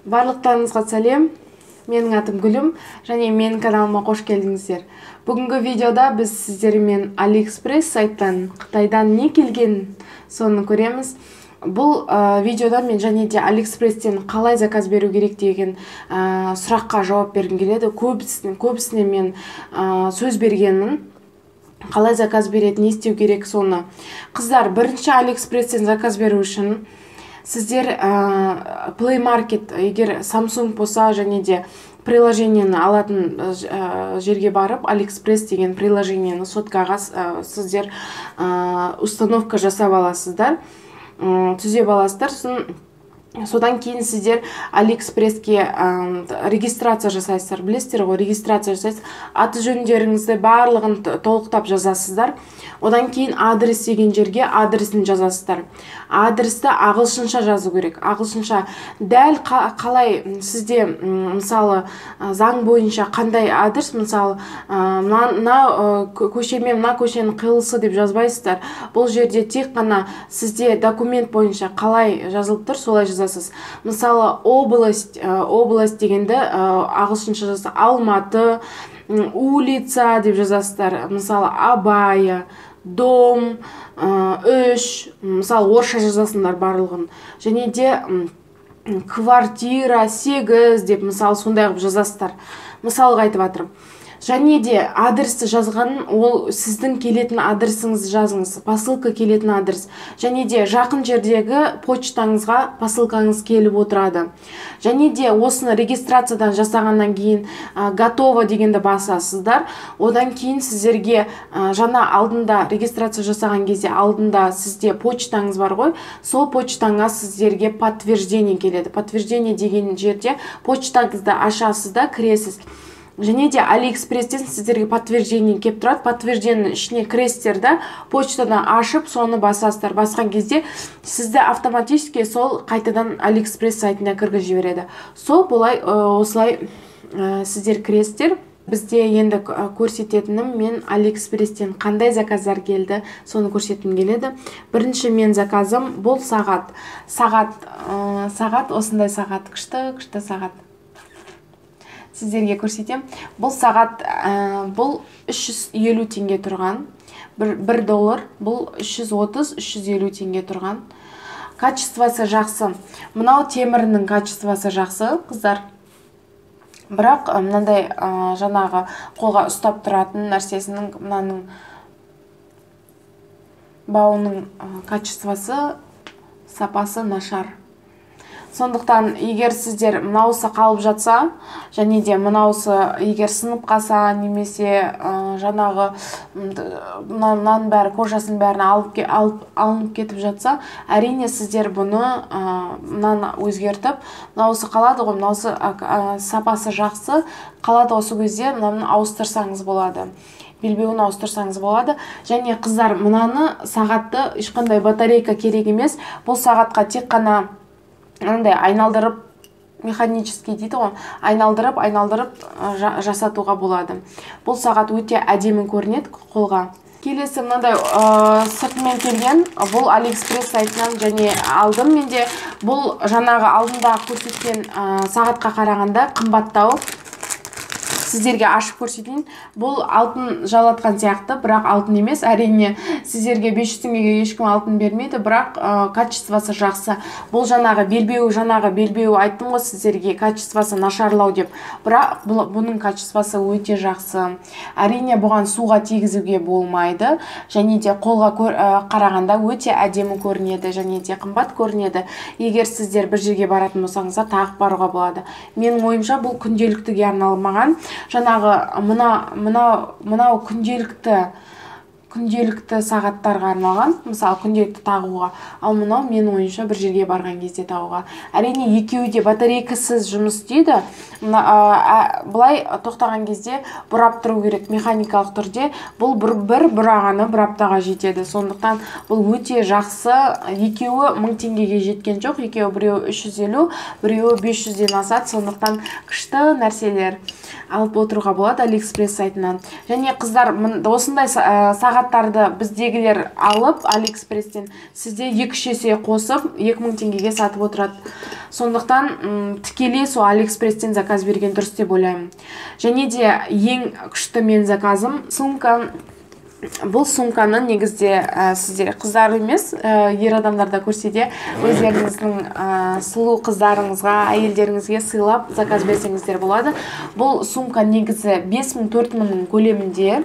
Барлықтарыңызға сәлем. Менің атым Гүлім және менің каналыма қош келдіңіздер. Бүгінгі видеода біз сіздермен AliExpress сайттан Қытайдан не келген соны көреміз. Бұл видеода мен және де AliExpress-тен қалай заказ беру керек деген сұраққа жауап бергім келеді. Көбісіне мен сөз бергенмін. Қалай заказ береді, не істеу керек соны. Қыздар, бірінші AliExpress-тен заказ беру үшін сіздер Play Market, егер Samsung болса, және де приложениені алатын жерге барып, AliExpress деген приложениені соткаға сіздер установка жасап аласыздар, түзеп аласыздар. Содан кейін сіздер AliExpress-ке регистрация жасайсыздар. Білесіздер ғой, регистрация жасайсыз. Аты жөндеріңізді барлығын толықтап жазасыздар. Одан кейін адрес деген жерге адресін жазасыздар. Адресті ағылшынша жазу керек. Ағылшынша дәл қалай сізде, мысалы, заң бойынша қандай адрес, мысалы, мына көшемен мына көшенің қиылысы деп жазбайсыздар. Бұл жерде тек қана сізде документ бойынша қалай жазылып тұр, солай жазасыз. Мысалы, область, область дегенді ағылшынша жазса, Алматы, улица деп жазасыздар. Мысалы, Абая, дом, 3, мысалы, орысша жазасыңдар барлығын. Және де квартира 8 деп, мысалы, сондай қылып жазасыздар. Мысалға айтып жатырмын. Және де адресті жазған, ол сіздің келетін адресіңізді жазыңыз, посылка келетін адрес. Және де жақын жердегі почтаңызға посылкаңыз келіп отырады. Және де осыны регистрациядан жасағаннан кейін готово дегенді басасыздар. Одан кейін сіздерге жаңа алдында регистрация жасаған кезде алдында сізде почтаңыз бар ғой, сол почтаңа сіздерге подтверждение келеді. Подтверждение деген жерде почтаңызды ашасыз да кіресіз. Және де AliExpress-тен сіздерге подтверждение келіп тұрады. Подтверждениенің ішіне кіресіздер да, почтаны ашып, соны басасыздар. Басқан кезде сізді автоматически сол қайтадан AliExpress сайтына кіргізіп жібереді. Сол бұлай, осылай сіздер кіресіздер. Бізде енді көрсететінім, мен AliExpress-тен қандай заказдар келді, соны көрсеткім келеді. Бірінші мен заказым бұл сағат. Сағат, осындай сағат, күшті сағат. Сіздерге көрсетем. Бұл сағат, бұл 350 теңге тұрған. 1 доллар, бұл 330-350 теңге тұрған. Качествосы жақсы. Мынау темірінің качествосы жақсы, қыздар. Бірақ мынандай жаңағы қолға ұстап тұратын нәрсесінің, мынаның бауының качествосы, сапасы нашар. Сондықтан егер сіздер мынаусы қалып жатса, және де мынаусы егер сынып қалса, немесе жаңағы мынаның бәрі, кожасының бәрін алынып кетіп жатса, әрине сіздер бұны мынаны өзгертіп, мынаусы қалады ғой, мынаусы сапасы жақсы қалады, осы кезде мынаны ауыстырсаңыз болады. Белбеуін ауыстырсаңыз болады. Және қыздар, мынаны сағатты ешқандай батарейка керек емес. Бұл сағатқа тек қана мынандай айналдырып, механический дейді ғой, айналдырып жасатуға болады. Бұл сағат өте әдемі көрінеді қолға. Келесі мынандай сыртымен келген, бұл AliExpress сайтынан және алдым менде. Бұл жаңағы алдында көрсеткен сағатқа қарағанда қымбаттау. Сіздерге ашып көрсетейін. Бұл алтын жалатқан сияқты, бірақ алтын емес. Әрине, сіздерге 500 теңгеге ешкім алтын бермейді, бірақ качествосы жақсы. Бұл жаңағы белбеуі айттым ғой сіздерге, качествосы нашарлау деп. Бірақ бұның качествосы өте жақсы. Әрине, бұған суға тигізуге болмайды. Және де қолға қарағанда өте әдемі көрінеді, және де қымбат көрінеді. Егер сіздер бір жерге баратын болсаңыздар, тағып баруға болады. Менің ойымша, бұл күнделіктіге арналмаған. Жаңағы мынау күнделікті сағаттарға арналған, мысалы, күнделікті тағуға. Ал мынау менің ойымша бір жерге барған кезде тағуға. Әрине, екеуі де батарейкасыз жұмыс істейді. Былай тоқтаған кезде бұрап тұру керек механикалық түрде. Бұл бір бұрағаны бір аптаға жетеді. Сондықтан бұл өте жақсы. Екеуі 1000 теңгеге жеткен жоқ. Екеуі біреуі 350, біреуі 500-ден асады. Сондықтан күшті нәрселер алып отыруға болады AliExpress сайтынан. Және қыздар, осындай сағат Сағаттарды біздегілер алып Алиэкспресстен сізде 2-3 есе қосып 2000 теңгеге сатып отырады. Сондықтан тікелей сол Алиэкспресстен заказ берген дұрыс деп ойлаймын. Және де ең күшті мен заказым сумка. Бұл сумканы негізде сіздер қыздар емес, ер адамдар да көрсе де өздеріңіздің сұлу қыздарыңызға, әйелдеріңізге сыйлап заказ берсеңіздер болады. Бұл сумка негізі 5000-4000 көлемінде,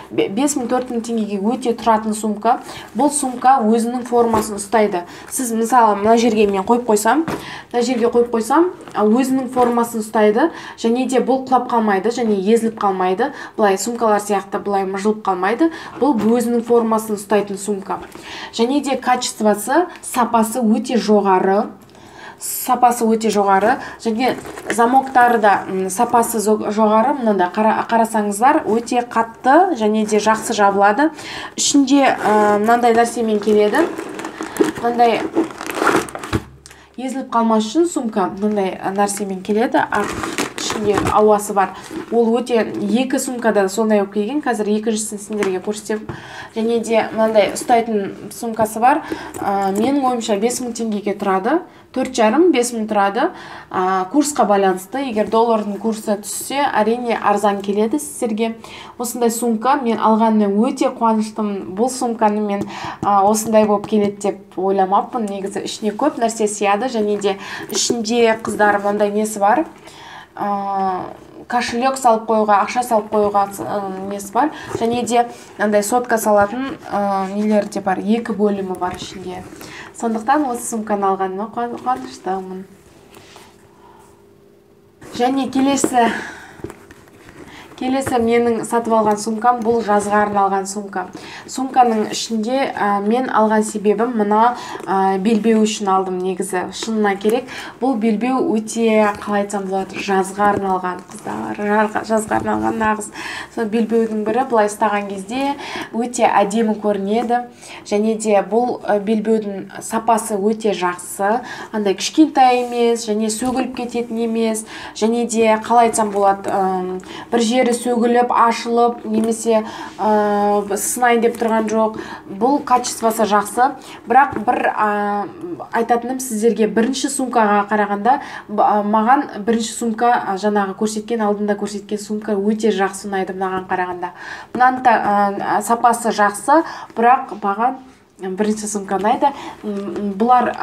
5000-4000 теңгеге өте тұратын сумка. Бұл сумка өзінің формасын ұстайды. Сіз мысалы мына жерге мен қойып қойсам, мына жерге қойып қойсам, өзінің формасын ұстайды және де бұл құлап қалмайды және езіліп қалмайды. Былай сумкалар сияқты былай мыжылып қалмайды. Бұл өзінің формасын ұстайтын сумка. Және де качествосы, сапасы өте жоғары. Сапасы өте жоғары. Және замоктары да сапасы жоғары. Мынандай қарасаңыздар, өте қатты және де жақсы жабылады. Ішінде мынандай нәрсемен келеді. Мынандай езіліп қалмас үшін сумка мынандай нәрсемен келеді. Ішінде ауасы бар. Ол өте екі сумкада сондай болып келген. Қазір екіншісін сендерге көрсетемін. Және де мынандай ұстайтын сумкасы бар. Менің ойымша 5000 теңгеге тұрады. 4,5-5 мың тұрады. Курсқа байланысты. Егер доллардың курсы түссе, әрине арзан келеді сіздерге. Осындай сумка мен алғанына өте қуаныштымын. Бұл сумканы мен осындай болып келеді деп ойламаппын. Негізі ішіне көп нәрсе сияды. Және де ішінде қыздар мынандай несі бар. Кошелек салып қоюға, ақша салып қоюға несі бар. Және де мынандай сотка салатын нелер де бар. Екі бөлімі бар ішінде. Сондықтан осы сумканы алғаныма қуаныштымын. Және келесі менің сатып алған сумкам бұл жазға арналған сумка. Сумканың ішінде мен алған себебім мына белбеу үшін алдым негізі. Шынына керек. Бұл белбеу өте, қалай айтсам болады, жазға арналған, қыздар, жазға арналған нағыз. Сол белбеудің бірі былай ұстаған кезде өте әдемі көрінеді. Және де бұл белбеудің сапасы өте жақсы. Андай кішкентай емес, және сөгіліп кететін емес, және де қалай айтсам болады, бір жері сөгіліп, ашылып, немесе сынайын деп тұрған жоқ. Бұл качествосы жақсы. Бірақ бір айтатыным сіздерге, бірінші сумкаға қарағанда маған бірінші сумка, жаңағы көрсеткен, алдында көрсеткен сумка өте жақсы ұнайды мынаған қарағанда. Мынаның сапасы жақсы, бірақ маған бірінші сумка ұнайды. Бұлар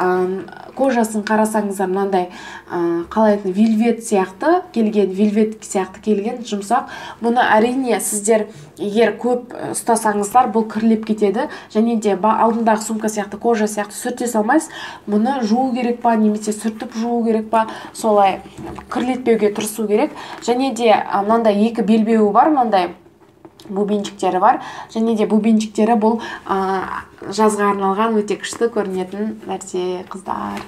кожасын қарасаңыздар мынандай, қалай айтады, вельвет сияқты келген, вельвет сияқты келген, жұмсақ. Бұны әрине сіздер егер көп ұстасаңыздар, бұл кірлеп кетеді. Және де алдындағы сумка сияқты, кожа сияқты сүрте салмайсыз. Бұны жуу керек па, немесе сүртіп жуу керек па, солай кірлетпеуге тырысу керек. Және де мынандай екі белбеуі бар, мынандай бубенчиктері бар. Және де бубенчиктері бұл жазға арналған өте күшті көрінетін нәрсе, қыздар.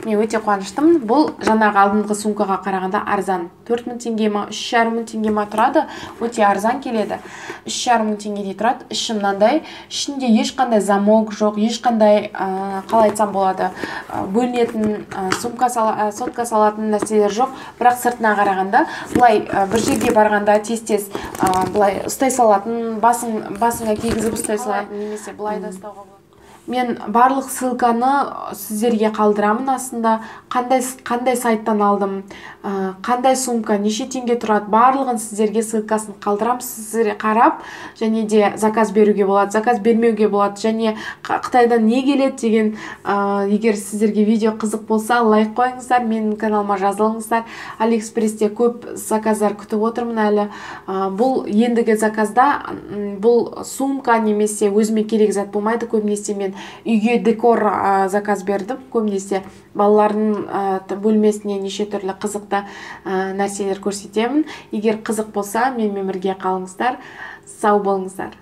Мен өте қуаныштымын. Бұл жаңағы алдыңғы сумкаға қарағанда арзан. 4000 теңге ма, 3,5 мың теңге ма тұрады. Өте арзан келеді. 3,5 мың теңгедей тұрады. Іші мынандай. Ішінде ешқандай замок жоқ, ешқандай, қалай айтсам болады, бөлінетін, сумка сотка салатын нәрселер жоқ. Бірақ сыртына қарағанда, былай бір жерге барғанда тез-тез былай ұстай салатын, басыңа кигізіп ұстай салатын, немесе былай да ұстауға болады. Мен барлық ссылканы сіздерге қалдырамын астында. Қандай сайттан алдым, қандай сумка, неше теңге тұрады, барлығын сіздерге ссылкасын қалдырамын. Сіздер қарап, және де заказ беруге болады, заказ бермеуге болады, және Қытайдан не келеді деген, егер сіздерге видео қызық болса, лайк қойыңыздар, менің каналыма жазылыңыздар. Алиэкспрессте көп заказдар күтіп отырмын әлі. Бұл ендігі заказда бұл сумка немесе өзіме керек зат болмайды. Көбінесе мен үйге декор заказ бердім. Көбінесе балалардың бөлмесіне неше түрлі қызықты нәрселер көрсетемін. Егер қызық болса, менімен бірге қалыңыздар. Сау болыңыздар.